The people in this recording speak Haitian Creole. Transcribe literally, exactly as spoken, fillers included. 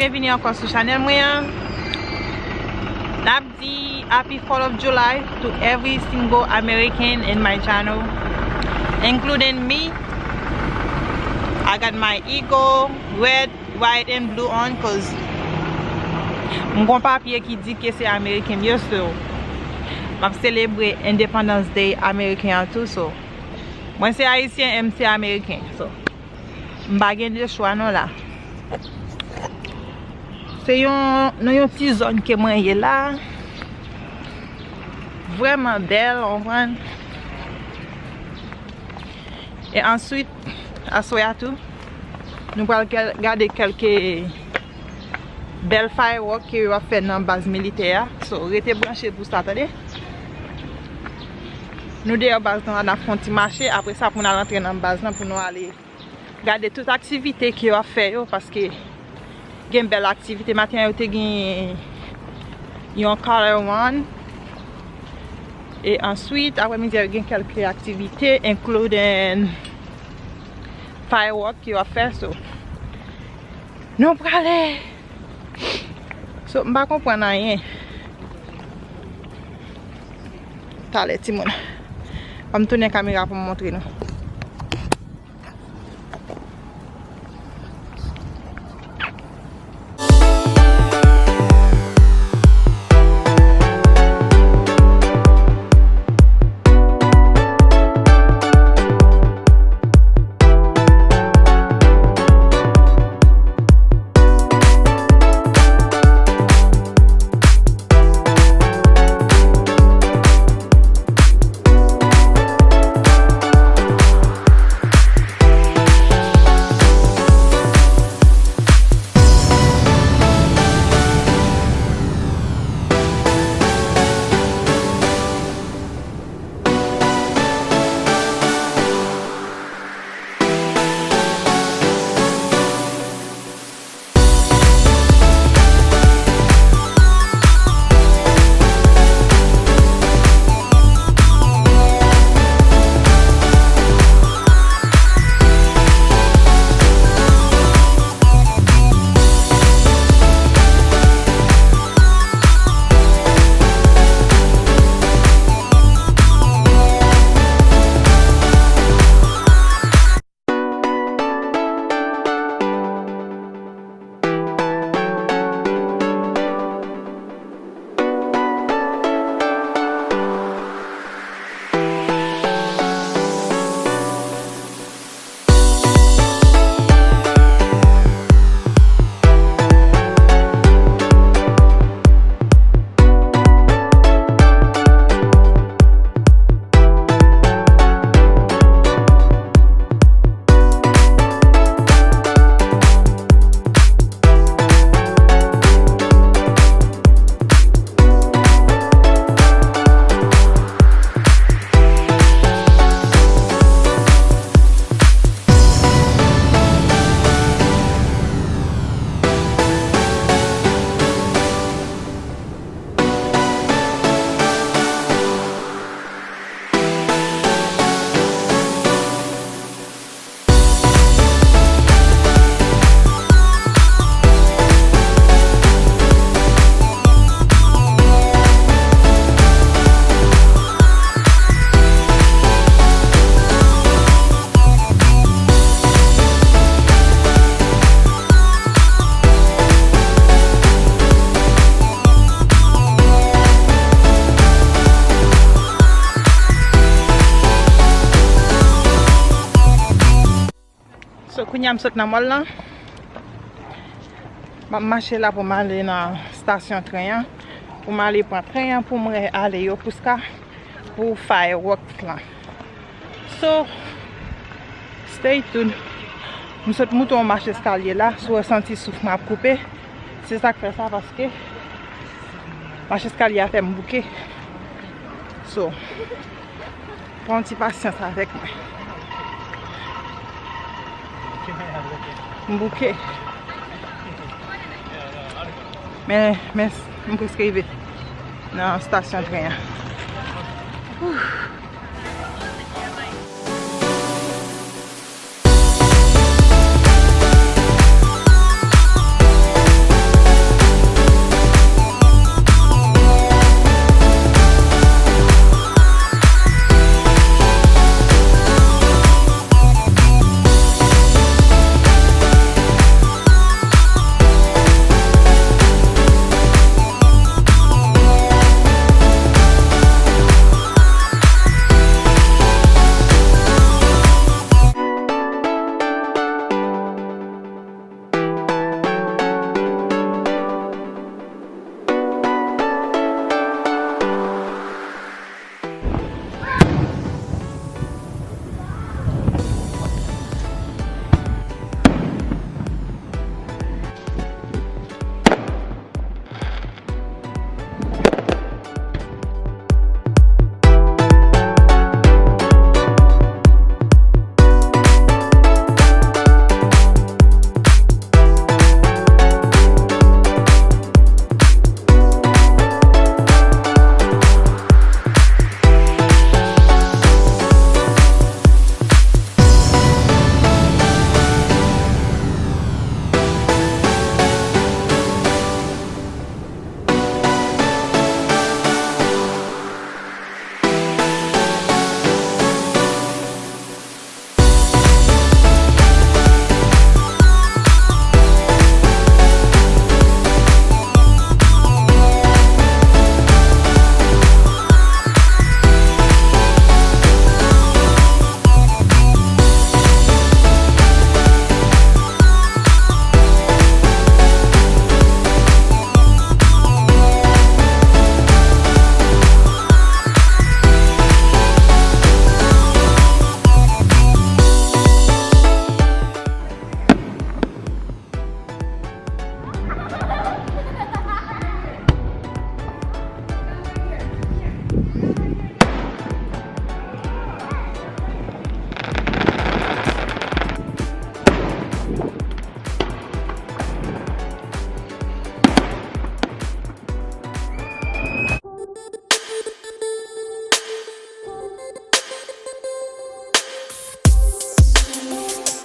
Byenvini ankò sou chanèl mwen an. N ap di Happy Fourth of July to every single American in my channel, including me. I got my eagle, red, white and blue on, 'cause m gon papye ki di ke se Ameriken m ye, so m ap selebre Independence Day Ameriken an tou, so mwen se Ayisyen e m se Ameriken, so m pa gen de chwa non la. Se yon, nan yon ti zòn ke mwen ye la. Vrèman bèl, w konprann? E answit, aswè a tou, nou pral kèl-, gade kèlke bèl firework ke yo ap fè nan baz militè a. So, rete branche pou sa, tande? Nou deyò baz nou an, n ap fè yon ti mache. Apre sa, pou n al antre nan baz lan, pou nou ale gade tout aktivite ke yo ap fè yo, paske gen bèl aktivite. Maten an, yo te gen yon color run. E answit, aprèmidi a, yo gen kèlke aktivite, including firework ke yo ap fè. So, nou prale. So, m pa konprann anyen. Talè, timoun. Ban m tounen kamera pou m montre nou. So, kounye a m sot nan mòl lan. M ap mache la pou m ale nan estasyon tren an. Pou m ale pran tren an, pou m ale Yokosuka pou fireworks lan. So, stay tuned. M sot moute yon mach eskalye la. Si w santi souf mwen ap koupe, se sa k fè sa, paske mach eskalye a fè m bouke. So, pran yon ti pasyans avèk mwen. M bouke. Men, men, m prèske rive nan estasyon tren an. Whew.